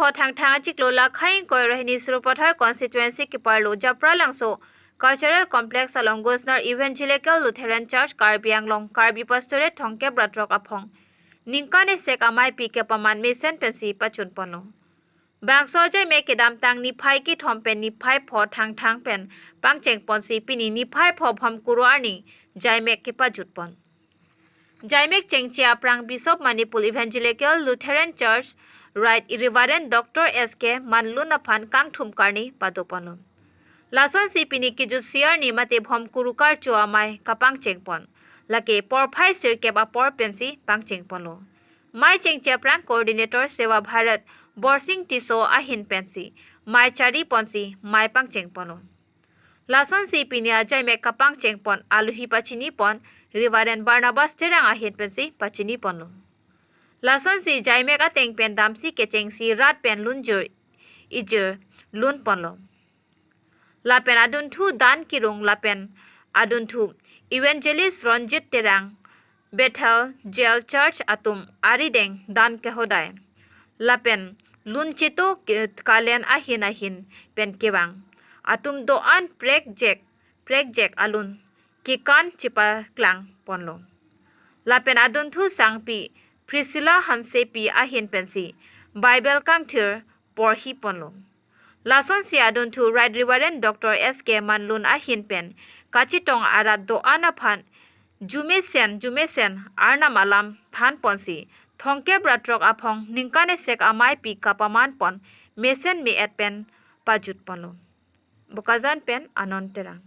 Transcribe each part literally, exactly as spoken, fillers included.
pho Thangthang achiklo Lakha ingkoi ra hini Sarupathar constituency keparlo Japralangso Cultural Complex along Gosnar Evangelical Lutheran Church Karbi Anglong Karbi Pastorate thomkep ra throk aphong ningkan esek ameipi kepaman mesen pensi pachunponlo. Bangso ajaimek kedamtang niphai kethom pen niphai pho Thangthang pen pangchengponsi pini niphai pho Bhomkuru arni jaimek kepajutpon. Jaimek chengche aphrang Bishop Manipur Evangelical Lutheran Church Right Reverend Doctor S K Manlun aphan kangthum karni padoponlo. Lasonsi pini kejutsi arni mate Bhomkuru karcho amei kapangchengpon. Lake porphai sirkep apor pensi pangchengponlo. Mei chengche aphrang Coordinator Seva Bharat Borsing Tisso ahin pensi mei chariponsi mei pangchengponlo. Lasonsi pini ajaimek kapangchengpon alohi pachinipon Reverend Barnabas Terang ahin pensi pachiniponlo. Lasonsi jaimek ateng pen damsi kechengsi rat pen lunjir ijir lunponlo. Lapen adunthu Dan Kirung lapen adunthu Evangelist Ronjit Terang, Bethel Jail Church atum arideng dan kehodai lapen luncheto ke-, kalen ahin ahin pen kevang atum do-an prekjek prekjek alun kekan chepaklangponlo. Lapen adunthu sangpi Priscilla Hansepi ahin pensi Bible kangthir porhiponlo. Lasonsi adunthu Right Reverend Doctor S K Manlun ahin pen kachetong arat do-an aphan jumesen jumesen Arnam alam thanponsi thomkep ra throk aphong ningkan esek ameipi kapamanpon mesen me-et pen pajutponlo. Bokajan pen Anon Terang.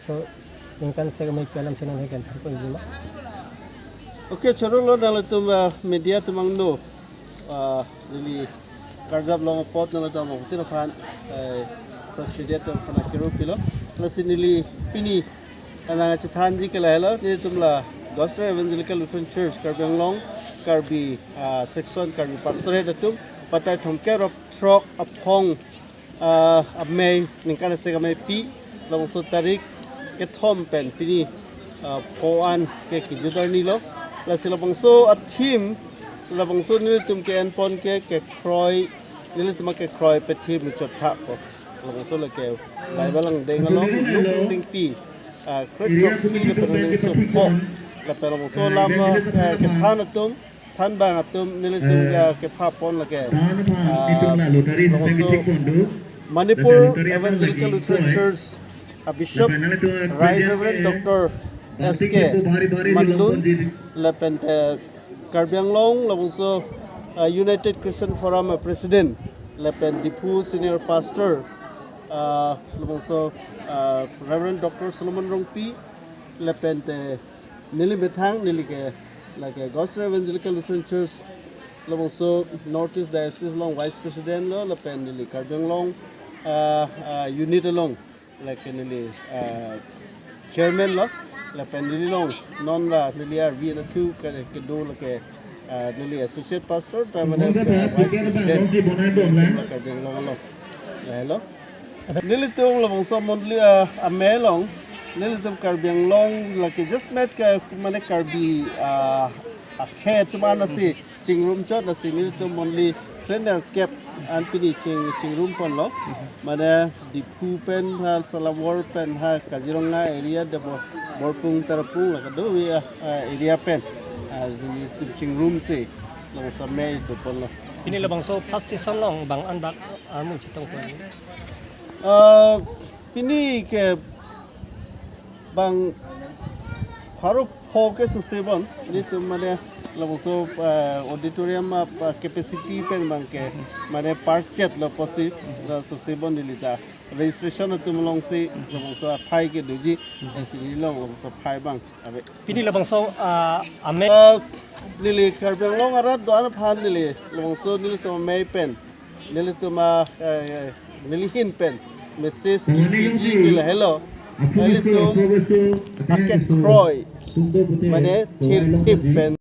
So, ningkan esek ameipi alam chenam heken tharpo ijima. Okay, chorolo nanglitum, ah, media atum angno, ah, neli karjap long apot nanglitum abang tin aphan, eh, press media atum aphan akiro pilo. Lasi neli pini anang achethanji ke lahelo, nelitum la Gosnar Evangelical Lutheran Church Karbi Anglong, Karbi, ah, section Karbi Pastorate atum, batai thomkep ra throk aphong, ah, amei, ningkan esek ameipi, labangso tarik kethom pen pini, ah, pho an ke kejut arni lo. Lasi labangso a-theme, labangso nelitum ke-enpon ke, kekroi Nelitum akekroi pethi muchot tha ko. Labangso lake Bible angdeng along Luke angdengpi, ah, kre throksi lapen angdengso pho. Lapen labangso alam, ah, kethan atum, thanbang atum, nelitum, ah, kepha pon lake, ah, labangso Manipur Evangelical Lutheran Church, ah, Bishop, Right Reverend Doctor S K Manlun, lapen te Karbi Anglong labangso, ah, United Christian Forum, ah, President, lapen Diphu Senior Pastor, ah, labangso, ah, Reverend Doctor Solomon Rongpi, lapen te neli methang, neli ke lake Gospel Evangelical Lutheran Church labangso North East Diocese along Vice President lo, lapen neli Karbi Anglong, ah, ah, unit along lake neli, ah, chairman lo, lapen neli along non la neli arvi nathu ke, kedo lake, ah, neli associate pastor, ta mane, ah, vice president, nelitum la Karbi Anglong along. Lahelo. Nelitum labangso mondoli, ah, amei along, nelitum Karbi Anglong lake jasemet ke mane Karbi, ah, akhei atum ansi chingrum chot, lasi nelitum mondoli kre nerkep an pini ching, chingrum ponlo. Mane Diphu pen ha, Salawar pen ha, Kaziranga area de Bor-, Borpung Tarapung la kadokave, ah, area pen, ah, nelitum chingrumsi labangso amei do ponlo. Pini labangso first session along bang-an bak amu chetong pon? Ah, pini ke bang pharo pho ke sose bon, nelitum mane labangso, ah, auditorium, ah, capacity pen bang ke mane par chet lo pusi, la sose bon neli ta registration atum alongsi labangso aphai ke doji, lasi neli along labangso aphai bang ave. Pini labangso, ah, amei, ah, neli Karbi Anglong arat do-an aphan neli labangso nelitum amei pen, nelitum a, eh, neli ahin pen message kepiji ke lahelo. Nelitum akekroi mane thirthip pen